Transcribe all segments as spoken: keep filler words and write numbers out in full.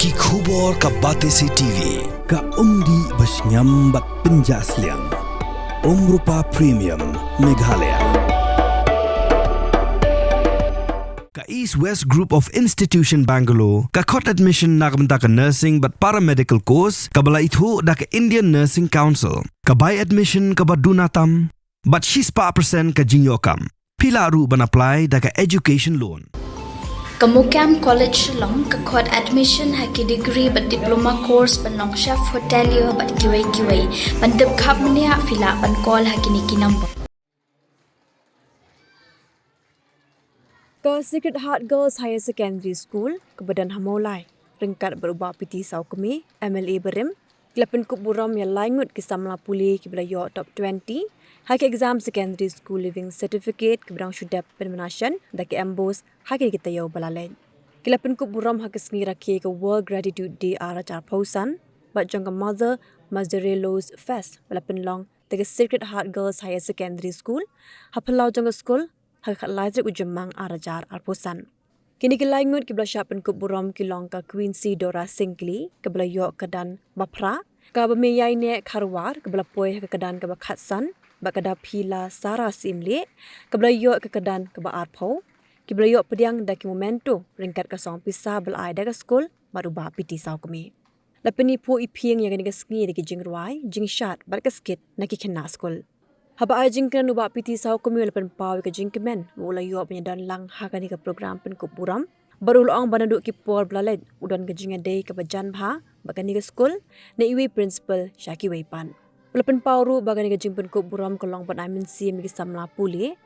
Ki khubor ka Batesi T V, ka umdih ba shngiam bad pynjah sliang. Umrupa Premium, Meghalaya. Ka East West Group of Institution Bangalore, ka khot admission na ka bynta ka nursing bad paramedical course, kaba la ithuh da ka Indian Nursing Council, ka bai admission kaba duna tam, bad shispah percent ka jingïoh kam. Phi lah ruh ban apply da ka education loan. Ka Mukam College Shillong ka khot admission ha ki degree bad diploma course ban long chef hotelier bad kiwei kiwei. Ban tip khapmniah phi lah ban call ha kine ki number. Ka Sacred Heart Girls Higher Secondary School, kaba don ha Mawlai, ryngkat bad u Bah P T Sawkmie, M L A barim, ki la pynkup burom ïa lai ngut ki samla pule kiba la ïoh top twenty ha ki exam Secondary School Leaving Certificate, kiba dang shu dep pynmynashen da ki MBOSE ha kine ki taïew ba la leit. Ki la pynkup burom ha ka sngi rakhe ka World Gratitude Day ar hajar arphew san, bad jong ka Mother Mazzarello's Fest ba la pynlong da ka Sacred Heart Girls Higher Secondary School ha phyllaw jong ka skul ha ka khatlai tarik u Jymmang ar hajar arphew san. Kine ki lai ngut kiba la shah pynkup burom ki long ka Quincy Dora Syngkli, kaba la ïoh ka kyrdan ba phra, ka Bameiaineh Kharwar, kaba la poi ha ka kyrdan kaba khatsan, bad ka Daphila Sarah Syiemlieh, kaba la ïoh ka kyrdan kaba arphew, kiba la ïoh pdiang da ki memento ryngkat ka song pisa ba la ai da ka skul bad u Bah P T Sawkmie. La pyniphuh iphieng ïa kane ka sngi da ki jingrwai, jingshad bad ka skit na ki khynnah skul. Haba ai jingkren u Bah P T Sawkmie u la pynpaw ïa ka jingkmen ba u la ïoh ban ïadon lang ha kane ka program pynkup burom, bad u la ong ba naduh ki por ba la leit u don ka jingïadei kaba jan bha bad kane ka skul, na iwei i principal sha kiwei pat. U la pynpaw ruh ba kane ka jingpynkup burom ka long ban ai mynsiem ïa ki samla pule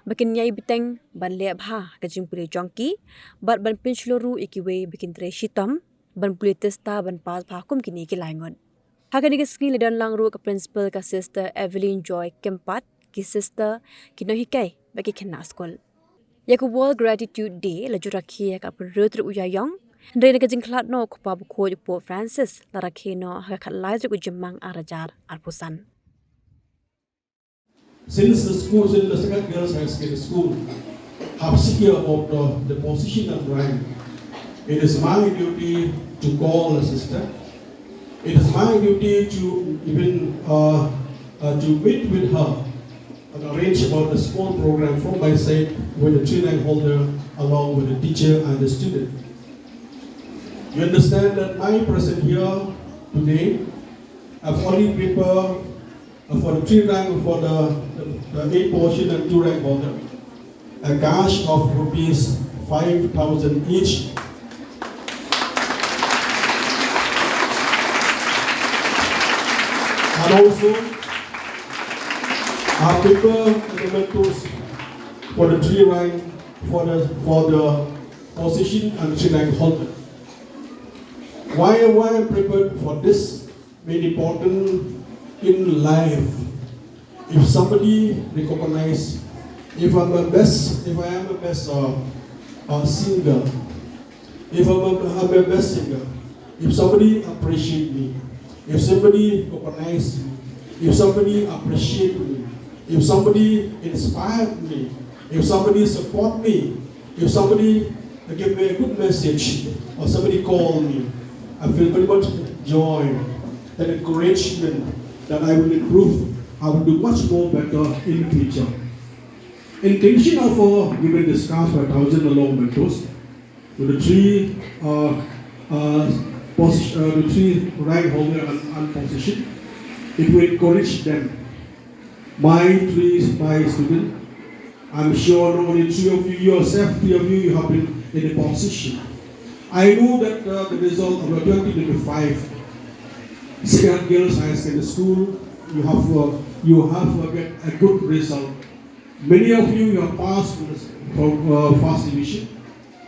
ba kin ïai bteng ban leh bha ka jingpule jong ki, bad ban pynshlur ruh ïa kiwei ba kin trei shitom ban pule test ban pass bha kum kine ki lai ngut. Ha kane ka sngi la don lang ruh ka principal, ka Sister Evelyn Joy Kympat, ki sister, ki nonghikai bad ki khynnah skul. Ïa ka World Gratitude Day la ju rakhe ha ka hynriew tarik u Ïaïong, hynrei na ka jingkhlad noh u Kpa Bakhuid u Pope Francis, la rakhe noh ha ka khatlai tarik u Jymmang ar hajar arphew san. Since the school, since the Sacred Girls Higher Secondary School have secured of the, the position and rank, it is my duty to call a sister. It is my duty to even, uh, uh, to meet with her and arrange about the sport program from my side with the three rank holder along with the teacher and the student. You understand that my presence here today, I've only prepared uh, for the three rank, for the, the, the eight position and two rank holder, a cash of rupees five thousand each. And also, I prepare the mementos for the three rank, for the, for the position and three rank holder. Why, why I prepared for this? Very important in life. If somebody recognize, if I'm a best, if I am a best, uh, uh, singer, if I'm a, I'm a best singer, if somebody appreciate me, if somebody recognize me, if somebody appreciate me, if somebody inspire me, if somebody support me, if somebody give me a good message or somebody call me, I feel very much joy and encouragement that I will improve, I will do much more better in the future. Intention of, uh, giving this cash five thousand along mementos to the three, uh, uh, position, uh, the three rank holder and, and position, it will encourage them. My three, my student, I'm sure not only three of you, yourself, three of you, you have been in a position. I know that, uh, the result of the twenty twenty-five Sacred Girls Higher Secondary School, you have, uh, you have, uh, get a good result. Many of you, you have passed from, the, from, uh, first division.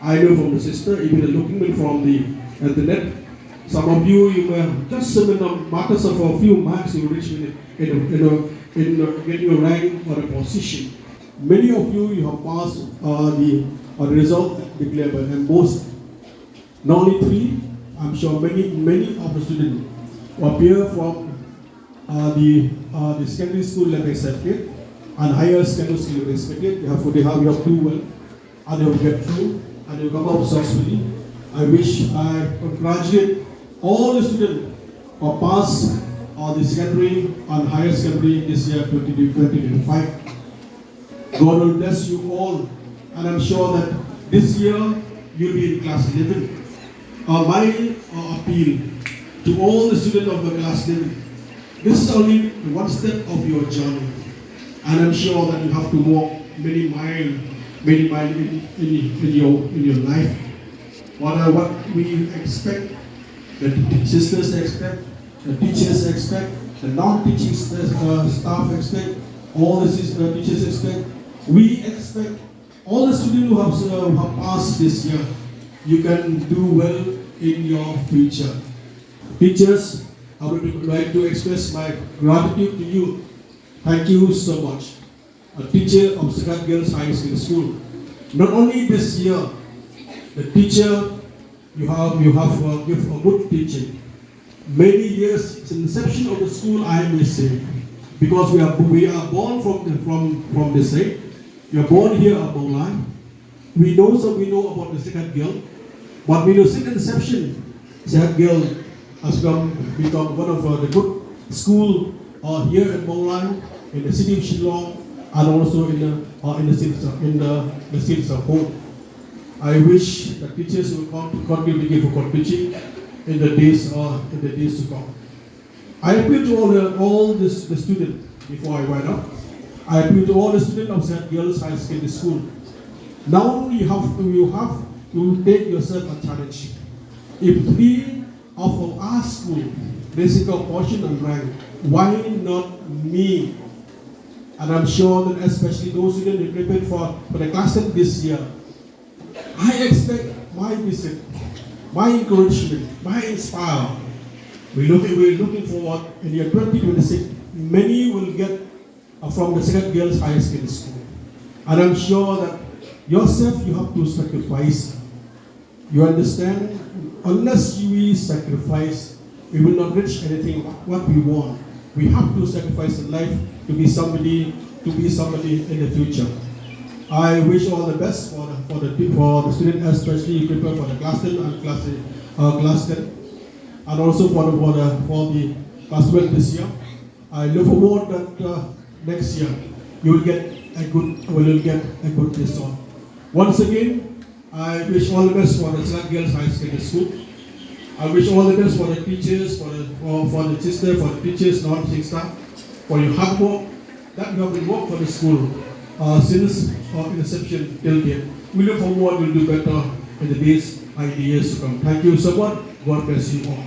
I know from the sister, even looking from the internet, some of you, you may just, in a matters of a few marks, you reach in, in, in, in getting a rank or a position. Many of you, you have passed, uh, the, uh, result declared by MBOSE. Not only three, I'm sure many, many of the students who appear from, uh, the, uh, the secondary school level accepted and higher secondary school level accepted. They have, they have, you have do well, and they will get through, and they will come out successfully. I wish, I congratulate all the students who pass, uh, the secondary and higher secondary this year, twenty twenty-five. God will bless you all, and I'm sure that this year you'll be in class eleven. Uh, my, uh, appeal to all the students of the class eleven, this is only one step of your journey, and I'm sure that you have to walk many mile, many mile in, in, in your, in your life. What are, what we expect, the t-, sisters expect, the teachers expect, the non-teaching st-, uh, staff expect, all the sis-, uh, teachers expect. We expect all the students who have, uh, who have passed this year, you can do well in your future. Teachers, I would like to express my gratitude to you. Thank you so much. A teacher of Serhat Girls High Secondary School. Not only this year, the teacher, you have, you have, uh, give a good teaching. Many years since inception of the school, I may say, because we are, we are born from the, from, from this side. We are born here at Mawlai. We know, so we know about the Serhat Girl, but we know since inception, Serhat Girl has become, become one of, uh, the good school, uh, here in Mawlai, in the city of Shillong, and also in the, uh, in the cities of, in the, the cities of home. I wish the teachers will con-, continue to give a good teaching in the days, uh, in the days to come. I appeal to all the, all this, the student, before I wind up. I appeal to all the students of Serhat Girls High Secondary School. Now you have to, you have to take yourself a challenge. If three of our school they secure position and rank, why not me? And I'm sure that especially those students who prepared for, for the class ten this year, I expect my visit, my encouragement, my inspire. We looking, we're looking forward in year twenty twenty-six. Many will get, uh, from the Serhat Girls Higher Secondary School. And I'm sure that yourself, you have to sacrifice. You understand? Unless we sacrifice, we will not reach anything what we want. We have to sacrifice in life to be somebody, to be somebody in the future. I wish all the best for the, for the, for the student, especially prepare for the class ten and class, uh, class ten, and also for the, for the, for the class twelve this year. I look forward that, uh, next year you will get a good, will get a good result. Once again, I wish all the best for the Serhat Girls High Secondary School. I wish all the best for the teachers, for the, for, for the sister, for the teachers, non-teaching staff, for your hard work that you have been work for the school, uh, since, uh, inception till date. We look forward, we'll do better in the days and the years to come. Thank you so much. God bless you all.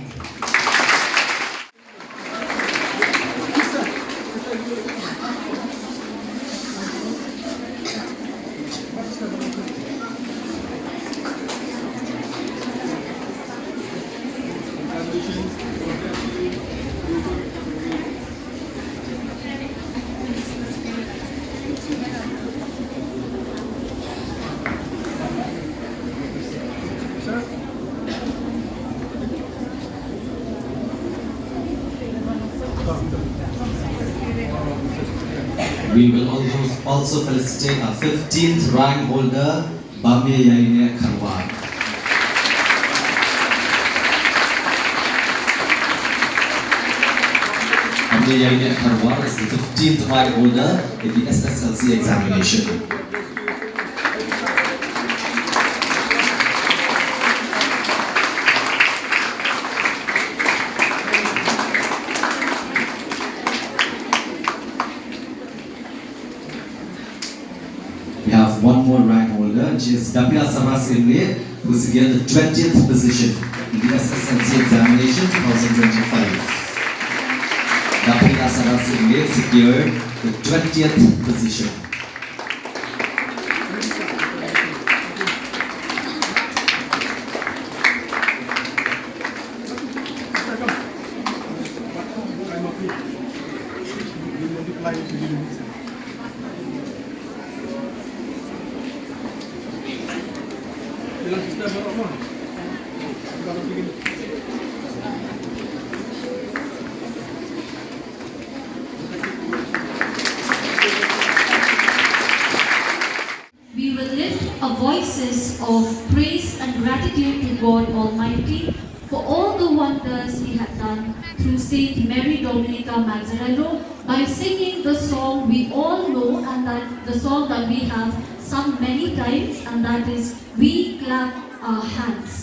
We will also, also felicitate our fifteenth rank holder, Bamye Yaine Kharwar. Bamye Yaine Kharwar is the fifteenth rank holder in the S S L C examination. We have one more rank holder, which is Dapila Saras Imle, who secured the twentieth position in the S S L C examination twenty twenty-five. Dapila Saras Imle secured the twentieth position. to God Almighty for all the wonders He had done through Saint Mary Dominica Mazzarello by singing the song we all know, and that the song that we have sung many times, and that is We Clap Our Hands.